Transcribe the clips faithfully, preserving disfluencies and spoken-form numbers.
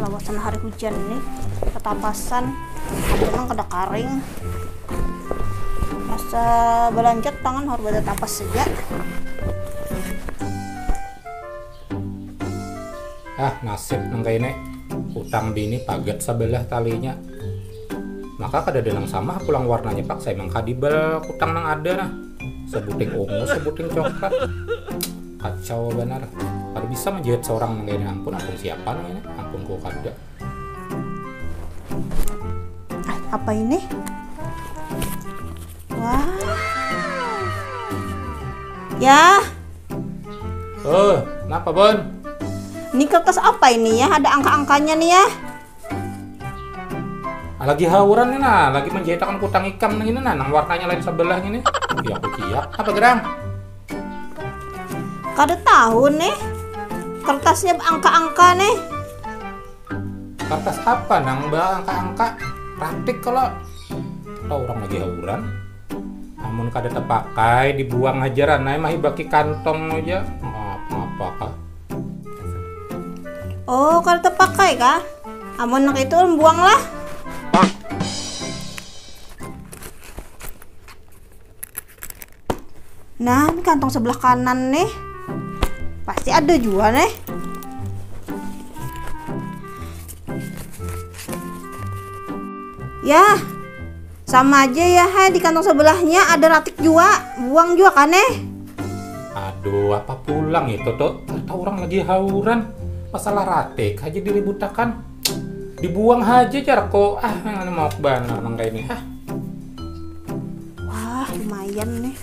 Kawasan hari hujan ini, tatapasan, memang kada karing. Masa balanjat tangan harus ada tapas saja. Ah, nasib nang kaya ini. Utang bini pagat sabelah talinya. Maka kada ada nang sama pulang warnanya, paksa emang kadibal kutang nang ada nah. Sebuting ungu, sebuting coklat. Kacau benar. Kada bisa menjahit seorang nang kaya ini. Ampun, ampun siapa nang ini? Ampun ku kada. Apa ini? Wah. Ya, Oh, kenapa, Bon? Ini kertas apa ini ya? Ada angka-angkanya nih ya. Ah, lagi hauran nih nah, lagi menjahitakan kutang ikam nih ini nah, nang warnanya lain sebelah ini. Ya aku kiak. Apa gerang? Kada tahu nih. Kertasnya angka-angka nih. Kertas apa nang baangka-angka? Ratik kalau tahu orang lagi hauran. Amun kada terpakai, dibuang aja ranai, mahi baki kantong aja. Ngapa kah? Oh, kada terpakai kah? Amun nak itu buang lah. Nah, ini kantong sebelah kanan nih. Pasti ada juga nih. Ya, sama aja ya, hai, di kantong sebelahnya ada ratik juga. Buang juga kan nih. Aduh, apa pulang itu tuh? Tahu orang lagi hauran. Masalah ratik aja diributakan. Dibuang aja jar kok. Ah, yang mau benar nang kayak ini. Ah. Wah, lumayan nih.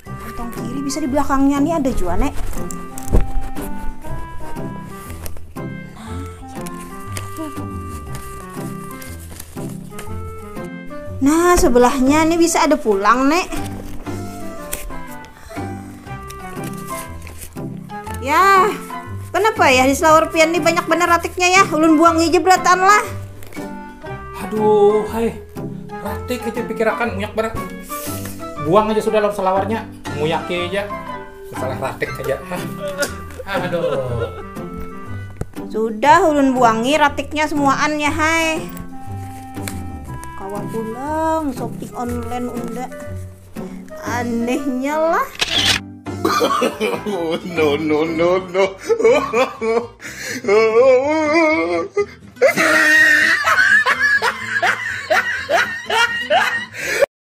Kantong kiri bisa di belakangnya nih, ada juga nek. Nah, sebelahnya nih bisa ada pulang nek. Ya, kenapa ya di selawar pian nih banyak bener ratiknya ya? Ulun buang aja berataan lah. Aduh, hai. Ratik aja pikirakan, munyak berat. Buang aja sudah lawan selawarnya. Muyaki aja. Masalah ratik aja. Hah. Aduh. Sudah ulun buangi ratiknya semuaan ya hai. Kawa pulang shopping online unda. Anehnya lah. No, no, no, no.